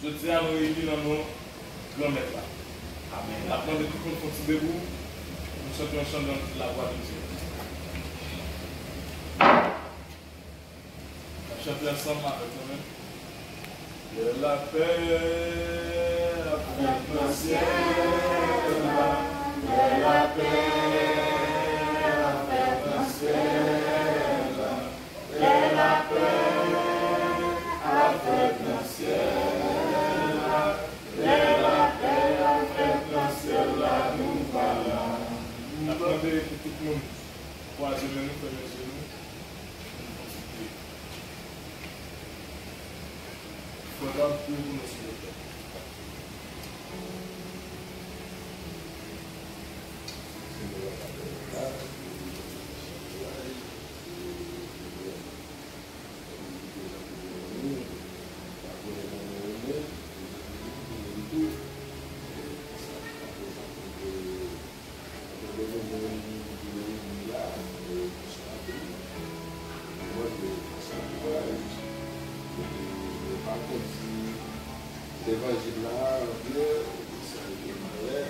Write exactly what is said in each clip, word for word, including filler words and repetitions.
Jodi a, nou reyini nan non Granmèt la. Amèn. N ap mande tout moun fè yon ti debout, nou chante yon chan nan lavwa de Dye. N ap chante ansanm avèk nou menm. Lè lapè ap fèt nan syèl la, lè lapè ap fèt nan syèl la, lè lapè ap fèt nan syèl la, lè lapè ap fèt nan syèl la, nou va la. N ap mande pou tout moun kwaze men nou, fèmen je nou. Fò n ap priye pou nou, silvouplè. Levanjil la, anpil, sa rete malè,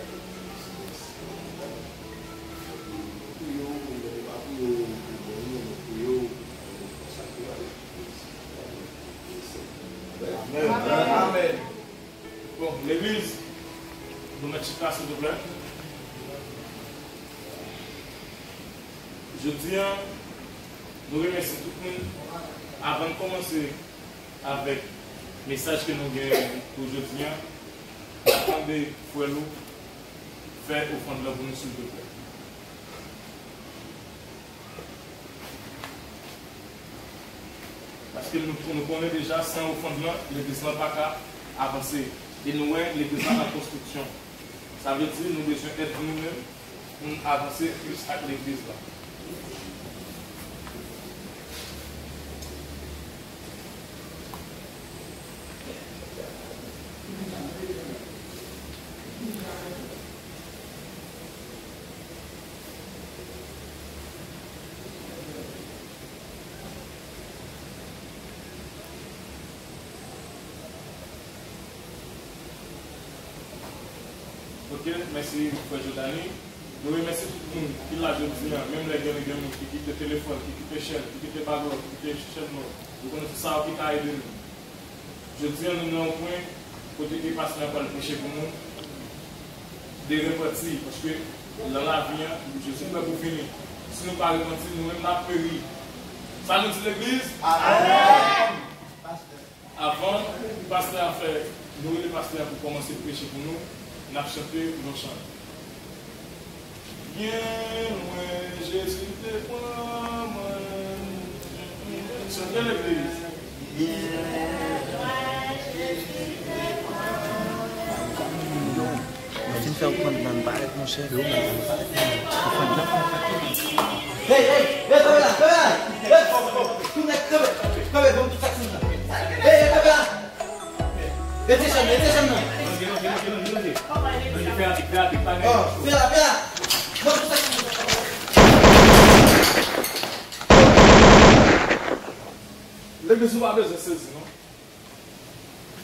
nou priye w, nou pa priye w pou bon, nou priye w pou sa ki va. Amèn. Amèn. Bon, legliz, nou mèt chita, silvouplè. Jodi a, nou remèsye tout moun. Avan n kòmanse avèk mesaj ke nou gen pou jodi a, n ap mande frè Lou fè ofrann lan pou nou, silvouplè. Paske nou, nou konnen deja, san ofrann lan, legliz lan pa ka avanse. E nou wè, legliz lan an konstriksyon. Sa vle di, nou bezwen èd nou menm pou n avanse plis ak legliz lan. Ok, mèsi, frè Jodani. Nou remèsye tout moun ki la jodi a, menm lè gen, gen moun ki kite telefòn, ki kite chèn, ki kite baglo, ki kite chèn nou. Nou konnen se sa yo ki ka ede nou. Jodi a, nou nan yon pwen kote ke pastè a pral preche pou nou de repanti, paske nan lavi a, Jezi prè pou vini. Si nou pa repanti, nou menm n ap peri. Sa nou di legliz? Amèn. Avan pastè a fè, nou rele pastè a pou kòmanse preche pou nou, n ap chante yon chan. Byen lwen Jezi te pran mwen. Chante legliz. Byen lwen Jezi te pran mwen. Yo, nou fin fè ofrann nan, n parèt, monchè. Yo, men, n parèt, men. Ofrann nan, fè ofrann. Hey, hey, hey, kanpe la, kanpe la. Hey, tounen, kanpe, kanpe, ban m tout sa ki sou mwen. Hey, hey, kanpe la. Mete chanm nan, mete chanm nan. Fè rapid, fè rapid, pa gen. Oh, fè la, fè la. Ban m tout sa ki sou mwen. Legliz, nou pa bezwen sezi, non.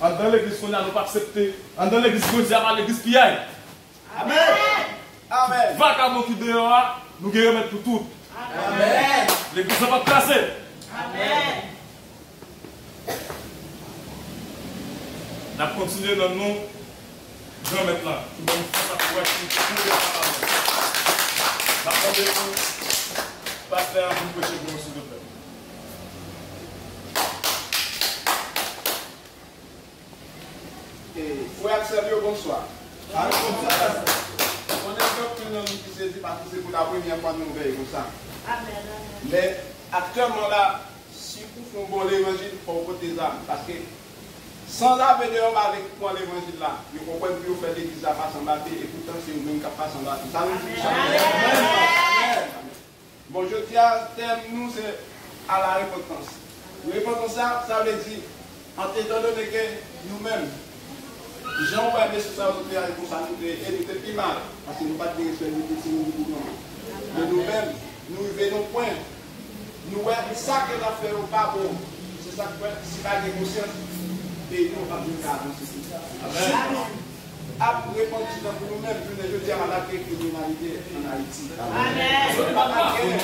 Anndan legliz kounye a, nou pa aksepte. Anndan legliz Bondye a, pa legliz piyay. Amèn. Amèn. Vakabon ki deyò a, nou gen remèd pou tout. Amèn. Legliz la p ap kraze. Amèn. N ap kontinye nan non Granmèt la, ki ban nou fòs ak kouraj pou nou kontinye pale. N ap mande pou pastè a vin preche pou nou, silvouplè. E, frè ak sè m yo, bonswa. Bonswa. Konnen gen anpil nan nou ki sezi paske se pou la premyè fwa nou veye konsa. Amèn, amèn. Men, aktyèlman la, si pou fè yon bon levanjil, fò w pote zam. Paske san zame deyò pa vle pran levanjil la, yo konprann pou yo fè legliz la pase anba pye, e poutan se yo menm k ap pase anba pye. Sa nou di chak lè. Amèn. Bon, jodi a, tèm nou se à la repentance. Repantans sa, sa vle di, an, etandone ke nou menm, jan ou wè mesye sa yo te aji konsa, nou te, e nou te pi mal, paske nou pa t gen respè ni pou timoun ni pou granmoun. Men nou menm, nou rive nan pwen, nou wè sa ke n ap fè yo pa bon. Se sa k fè, si pa gen konsyans, Peyi nou ap vin ka avanse tou. Si nou ap repanti tankou nou menm, jounen jodi a, pa t ap gen kriminalite ann Ayiti. Amèn. Si pa t ap gen,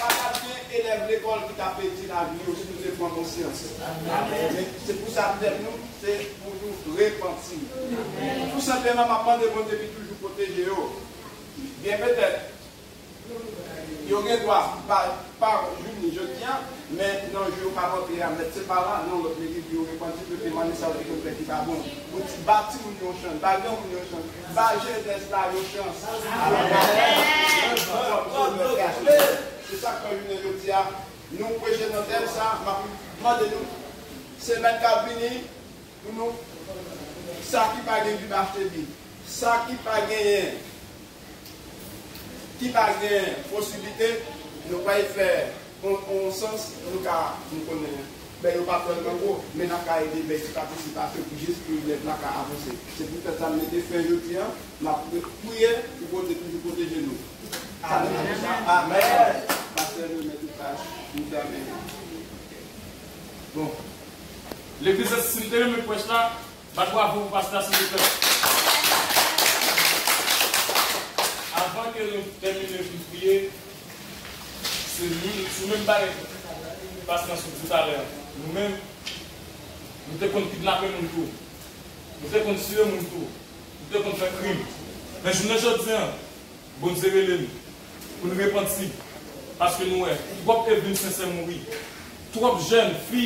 pa t ap gen elèv lekòl ki t ap pèdi lavi yo si nou te pran konsyans. Amèn. Men se pou sa m di nou, se pou nou repanti. Tou senpleman, m ap mande Bondye pou toujou pwoteje yo. Byen petèt, yo gen dwa pa, pa vini jodi a, men nan jou yo pa rantre a, mèt se pa la, nan lòt legliz yo repanti, yo te mande sa yo te konn fè ki pa bon. Pou di ba timoun yo chans, ba granmoun yo chans, ba jenès la yo chans. Se sa k fè jounen jodi a, nou preche nan tèm sa, m ap mande nou, semèn k ap vini, pou nou, sa ki pa gen bi, pa achte bi. Sa ki pa genyen, ki pa gen posiblite, nou pral fè on, on sans, nou ka, nou konnen, bèy yo pa twèl nan gwo, men n ap ka ede bèy ti patisipasyon pou jis pou nèg la ka avanse. Se poutèt sa m mete fen jodi a, m ap priye pou Bondye toujou pwoteje nou. Amèn. Amèn. Pastè, nou mèt tout paj, nou fèmen. Bon. Legliz, si n te renmen prèch la, bat bravo pou pastè a, silvouplè. Avan ke nou tèmine pou n priye, se nou, sou menm bagay pastè a sot di talè a. Nou menm, nou te konn kidnape moun tou. Nou te konn tiye moun tou. Nou te konn fè krim. Men jounen jodi a, Bondye rele n pou n repanti, paske nou wè twòp Evelyn Sincère mouri. Twòp jèn fi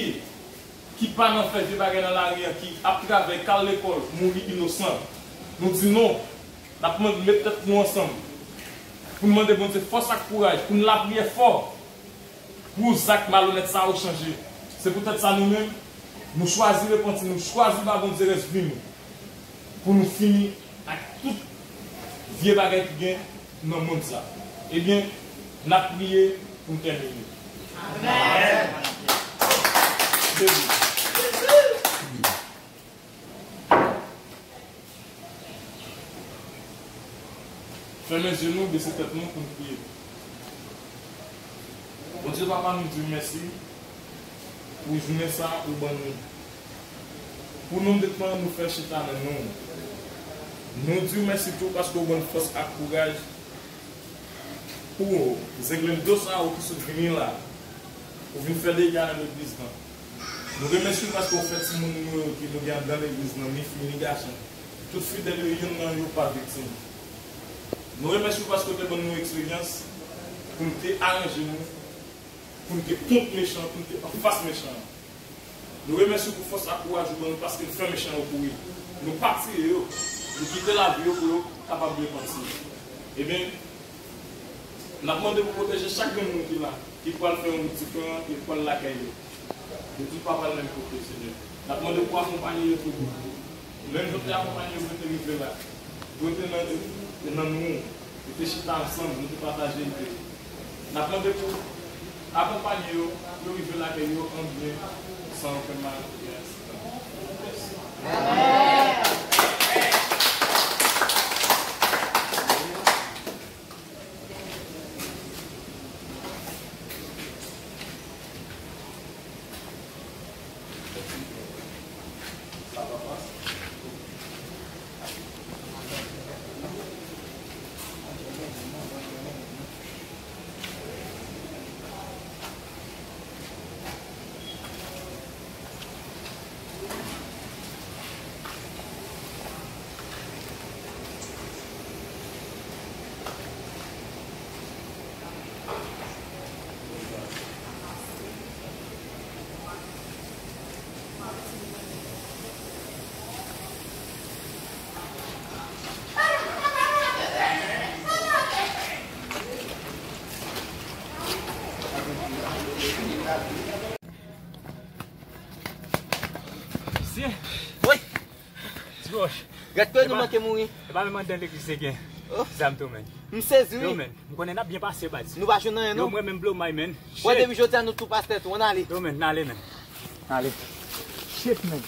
ki pa nan fè vye bagay nan lari a, ki ap travay, k al lekòl, mouri inosan. Nou di non, n ap mande met tèt nou ansanm pou n mande Bondye fòs ak kouraj, pou n lapriyè fò. Pou zak malonèt sa yo chanje. Se poutèt sa nou menm, nou chwazi repanti, nou chwazi ba Bondye rès vi nou, pou nou fini ak tout vye bagay ki gen nan mond sa. Ebyen, n ap priye pou n tèmine. Amèn. Debout. Fèmen je nou, bese tèt nou pou n priye. Bondye Papa, nou di w mèsi pou jounen sa ou ban nou. Pou nonb de tan nou fè chita nan men w. Nou di w mèsi tou paske w ban n fòs ak kouraj pou zenglendo sa yo ki sot vini la, pou vin fè dega nan legliz lan. Nou remèsye w paske w fè timoun nou yo ki nou gen anndan legliz lan, ni fi, ni gason, tout fidèl yo, youn nan yo pa viktim. Nou remèsye w paske w te ban nou eksperyans pou n te aranje nou, pou n te kont mechan, pou n te anfas mechan an. Nou remèsye w pou fòs ak kouraj ou ban nou paske n fè mechan yo kouri. Nou pa tiye yo, nou kite lavi yo pou yo kapab repanti. Ebyen, n ap mande pou pwoteje chak grenn moun ki la, ki pral fè yon wout diferan, ki pral lakay yo. Yo tout pa pral menm kote, Senyè. N ap mande pou akonpaye yo toujou. Menm jan w te akonpaye yo pou yo te rive la. Pou yo te nan, nan nou, yo te chita ansanm, nou te pataje ide. N ap mande pou akonpaye yo, pou yo rive lakay yo an byen, san okenn maladi, okenn aksidan. Mèsi. Mesye. Wi. Ti Wòch. Gad kote nou manke mouri. E pa menm anndan legliz te gen. Oh. Zam tou, men. M sezi, wi. Yo, men. M konnen n ap byen pase, baz. Nou pa jwenn anyen, non? Yo, mwen menm, blow my, men. Wè, depi jodi a, nou tou pastè tou. Ann ale. Yo, men, n ale, men. N ale. Shit, men.